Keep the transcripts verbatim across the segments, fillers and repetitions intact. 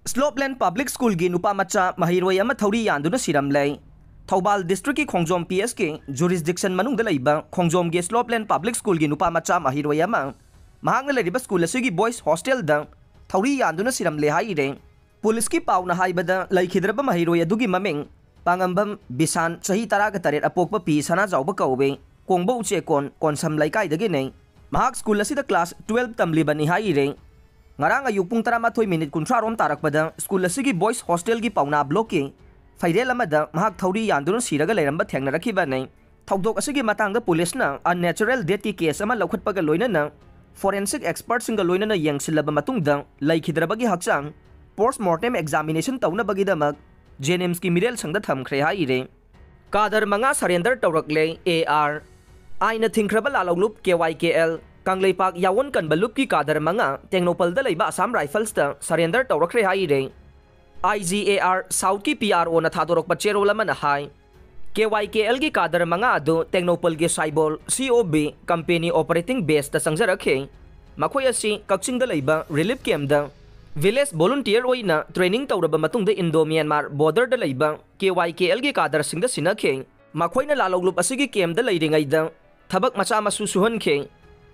ꯁ꯭ꯂꯣꯞꯂꯦꯟ public ꯁ꯭ꯀꯨꯜꯒꯤ ꯅꯨꯄꯥ ꯃꯆꯥ ꯃꯍꯩꯔꯣꯏ ꯑꯃ ꯊꯧꯔꯤ ꯌꯥꯟꯗꯨꯅ ꯁꯤꯔꯝꯂꯦ꯫ ꯊꯧꯕꯥꯜ ꯗꯤꯁꯇ꯭ꯔꯤꯛꯀꯤ ꯈꯣꯡꯖꯣꯝ ꯄꯤ ꯑꯦꯁꯀꯤ ꯖꯨꯔꯤꯁꯗꯤꯛꯁꯟ ꯃꯅꯨꯡꯗ ꯂꯩꯕ ꯈꯣꯡꯖꯣꯝꯒꯤ ꯁ꯭ꯂꯣꯞꯂꯦꯟ ꯄꯕ꯭ꯂꯤꯛ ꯁ꯭ꯀꯨꯜꯒꯤ ꯅꯨꯄꯥ ꯃꯆꯥ ꯃꯍꯩꯔꯣꯏ ꯑꯃ ꯃꯍꯥꯛꯅ ꯂꯩꯔꯤꯕ ꯁ꯭ꯀꯨꯜ ꯑꯁꯤꯒꯤ ꯕꯣꯏꯁ ꯍꯣꯁꯇꯦꯜꯗ ꯊꯧꯔꯤ ꯌꯥꯟꯗꯨꯅ ꯁꯤꯔꯝꯂꯦ ꯍꯥꯏꯔꯦ꯫ ꯄꯨꯂꯤꯁꯀꯤ ꯄꯥꯎꯅ ꯍꯥꯏꯕꯗ, ꯂꯩꯈꯤꯗ꯭ꯔꯕ ꯃꯍꯩꯔꯣꯏ ꯑꯗꯨꯒꯤ ꯃꯃꯤꯡ ꯄꯥꯉꯝꯕꯝ ꯕꯤꯁꯥꯟ, ꯆꯍꯤ ꯇꯔꯥꯒ ꯇꯔꯦꯠ, ꯑꯄꯣꯛꯄ ꯄꯤ ꯁꯅꯥꯖꯥꯎꯕ ꯀꯧꯏ, ꯀꯣꯡꯕ ꯎꯆꯦꯛꯀꯣꯟ, ꯀꯣꯟꯁꯝ ꯂꯩꯀꯥꯏꯗꯒꯤꯅꯤ꯫ ꯃꯍꯥꯛ ꯁ꯭ꯀꯨꯜ ꯑꯁꯤꯗ ꯀ꯭ꯂꯥꯁ ꯇꯨꯋꯦꯜꯕ ꯇꯝꯂꯤꯕꯅꯤ ꯍꯥꯏꯔꯦ꯫ ꯉꯔꯥꯡ ꯑꯌꯨꯛ ꯄꯨꯡ ꯇꯔꯥꯃꯥꯊꯣꯏ ꯃꯤꯅꯤꯠ ꯀꯨꯟꯊ꯭ꯔꯥ ꯔꯣꯝ ꯇꯥꯔꯛꯄꯗ ꯁ꯭ꯀꯨꯜ ꯑꯁꯤꯒꯤ ꯕꯣꯏꯁ ꯍꯣꯁꯇꯦꯜꯒꯤ ꯄꯥꯎꯅꯥ ꯕ꯭ꯂꯣꯛꯀꯤ ꯐꯩꯔꯦꯜ ꯑꯃꯗ ꯃꯍꯥꯛ ꯊꯧꯔꯤ ꯌꯥꯟꯗꯨꯅ ꯁꯤꯔꯒ ꯂꯩꯔꯝꯕ ꯊꯦꯡꯅꯔꯛꯈꯤꯕꯅꯤ꯫ ꯊꯧꯗꯣꯛ ꯑꯁꯤꯒꯤ ꯃꯇꯥꯡꯗ ꯄꯨꯂꯤꯁꯅ ꯑꯟꯅꯦꯆꯔꯦꯜ ꯗꯦꯠꯀꯤ ꯀꯦꯁ ꯑꯃ ꯂꯧꯈꯠꯄꯒ ꯂꯣꯏꯅꯅ ꯐꯣꯔꯦꯟꯁꯤꯛ ꯑꯦꯛꯁꯄꯔꯠꯁꯤꯡꯒ ꯂꯣꯏꯅꯅ ꯌꯦꯡꯁꯤꯜꯂꯕ ꯃꯇꯨꯡꯗ ꯂꯩꯈꯤꯗ꯭ꯔꯕꯒꯤ ꯍꯛꯆꯥꯡ ꯄꯣꯁꯠꯃꯣꯔꯇꯦꯝ ꯑꯦꯛꯖꯥꯃꯤꯅꯦꯁꯟ ꯇꯧꯅꯕꯒꯤꯗꯃꯛ ꯖꯦꯅꯤꯝꯁꯀꯤ ꯃꯤꯔꯦꯜ ꯁꯪꯗ ꯊꯝꯈ꯭ꯔꯦ ꯍꯥꯏꯔꯦ꯫ ꯀꯥꯗꯔ ꯃꯉꯥ ꯁꯔꯦꯟꯗꯔ ꯇꯧꯔꯛꯂꯦ, ꯑꯦ ꯑꯥꯔ꯫ ꯑꯥꯏꯟꯅ ꯊꯤꯡꯈ꯭ꯔꯕ ꯂꯥꯂꯣꯡꯂꯨꯞ ꯀꯦ ꯋꯥꯏ ꯀꯦ ꯑꯦꯜ ꯀꯪꯂꯩꯄꯥꯛ ꯌꯥꯋꯣꯟ ꯀꯟꯕ ꯂꯨꯞꯀꯤ ꯀꯥꯗꯔ ꯃꯉꯥ ꯇꯦꯡꯅꯧꯄꯜꯗ ꯂꯩꯕ ꯑꯁꯥꯝ ꯔꯥꯏꯐꯜꯁꯇ ꯁꯔꯦꯟꯗꯔ ꯇꯧꯔꯛꯈ꯭ꯔꯦ ꯍꯥꯏꯔꯦ꯫ ꯑꯥꯏ ꯖꯤ ꯑꯦ ꯑꯥꯔ ꯁꯥꯎꯠꯀꯤ ꯄꯤ ꯑꯥꯔ ꯑꯣꯅ ꯊꯥꯗꯣꯔꯛꯄ ꯆꯦꯔꯣꯜ ꯑꯃꯅ ꯍꯥꯏ, ꯀꯦ ꯋꯥꯏ ꯀꯦ ꯑꯦꯜꯒꯤ ꯀꯥꯗꯔ ꯃꯉꯥ ꯑꯗꯨ ꯇꯦꯡꯅꯧꯄꯜꯒꯤ ꯁꯥꯏꯕꯣꯜ ꯁꯤ ꯑꯣ ꯕꯤ ꯀꯝꯄꯦꯅꯤ ꯑꯣꯄꯔꯦꯇꯤꯡ ꯕꯦꯁꯇ ꯆꯪꯖꯔꯛꯈꯤ꯫ ꯃꯈꯣꯏ ꯑꯁꯤ ꯀꯛꯆꯤꯡꯗ ꯂꯩꯕ ꯔꯤꯂꯤꯐ ꯀꯦꯝꯞꯗ ꯚꯤꯂꯦꯖ ꯚꯣꯂꯨꯟꯇꯤꯌꯔ ꯑꯣꯏꯅ ꯇ꯭ꯔꯦꯅꯤꯡ ꯇꯧꯔꯕ ꯃꯇꯨꯡꯗ ꯏꯟꯗꯣ ꯃ꯭ꯌꯥꯟꯃꯥꯔ ꯕꯣꯔꯗꯔꯗ ꯂꯩꯕ ꯀꯦ ꯋꯥꯏ ꯀꯦ ꯑꯦꯜꯒꯤ ꯀꯥꯗꯔꯁꯤꯡꯗ ꯁꯤꯟꯅꯈꯤ꯫ ꯃꯈꯣꯏꯅ ꯂꯥꯂꯣꯡꯂꯨꯞ ꯑꯁꯤꯒꯤ ꯀꯦꯝꯞꯗ ꯂꯩꯔꯤꯉꯩꯗ ꯊꯕꯛ ꯃꯆꯥ ꯃꯁꯨ ꯁꯨꯍꯟꯈꯤ꯫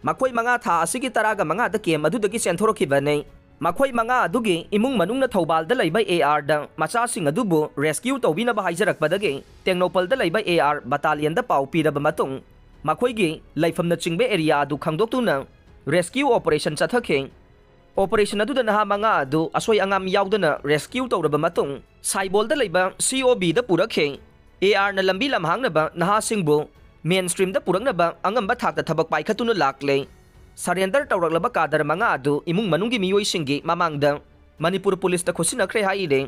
ꯃꯈꯣꯏ ꯃꯉꯥ ꯊꯥ ꯑꯁꯤꯒꯤ ꯇꯔꯥꯒ ꯃꯉꯥꯗ ꯀꯦꯝꯞ ꯑꯗꯨꯗꯒꯤ ꯆꯦꯟꯊꯣꯔꯛꯈꯤꯕꯅꯤ꯫ ꯃꯈꯣꯏ ꯃꯉꯥ ꯑꯗꯨꯒꯤ ꯏꯃꯨꯡ ꯃꯅꯨꯡꯅ ꯊꯧꯕꯥꯜꯗ ꯂꯩꯕ ꯑꯦ ꯑꯥꯔꯗ ꯃꯆꯥꯁꯤꯡ ꯑꯗꯨꯕꯨ ꯔꯦꯁꯀ꯭ꯌꯨ ꯇꯧꯕꯤꯅꯕ ꯍꯥꯏꯖꯔꯛꯄꯗꯒꯤ ꯇꯦꯡꯅꯧꯄꯜꯗ ꯂꯩꯕ ꯑꯦ ꯑꯥꯔ ꯕꯇꯥꯂꯤꯌꯟꯗ ꯄꯥꯎ ꯄꯤꯔꯕ ꯃꯇꯨꯡ ꯃꯈꯣꯏꯒꯤ ꯂꯩꯐꯝꯅꯆꯤꯡꯕ ꯑꯦꯔꯤꯌꯥ ꯑꯗꯨ ꯈꯪꯗꯣꯛꯇꯨꯅ ꯔꯦꯁꯀ꯭ꯌꯨ ꯑꯣꯄꯔꯦꯁꯟ ꯆꯠꯊꯈꯤ꯫ ꯑꯣꯄꯔꯦꯁꯟ ꯑꯗꯨꯗ ꯅꯍꯥ ꯃꯉꯥ ꯑꯗꯨ ꯑꯁꯣꯏ ꯑꯉꯥꯝ ꯌꯥꯎꯗꯅ ꯔꯦꯁꯀ꯭ꯌꯨ ꯇꯧꯔꯕ ꯃꯇꯨꯡ ꯁꯥꯏꯕꯣꯜꯗ ꯂꯩꯕ ꯁꯤ ꯑꯣ ꯕꯤꯗ ꯄꯨꯔꯛꯈꯤ꯫ ꯑꯦ ꯑꯥꯔꯅ ꯂꯝꯕꯤ ꯂꯝꯍꯥꯡꯅꯕ ꯅꯍꯥꯁꯤꯡꯕꯨ ꯃꯦꯟ ꯁ꯭ꯇ꯭ꯔꯤꯝꯗ ꯄꯨꯔꯛꯅꯕ ꯑꯉꯝꯕ ꯊꯥꯛꯇ ꯊꯕꯛ ꯄꯥꯏꯈꯠꯇꯨꯅ ꯂꯥꯛꯂꯦ꯫ ꯁꯔꯦꯟꯗꯔ ꯇꯧꯔꯛꯂꯕ ꯀꯥꯗꯔ ꯃꯉꯥ ꯑꯗꯨ ꯏꯃꯨꯡ ꯃꯅꯨꯡꯒꯤ ꯃꯤꯑꯣꯏꯁꯤꯡꯒꯤ ꯃꯃꯥꯡꯗ ꯃꯅꯤꯄꯨꯔ ꯄꯨꯂꯤꯁꯇ ꯈꯨꯠꯁꯤꯟꯅꯈ꯭ꯔꯦ ꯍꯥꯏꯔꯦ꯫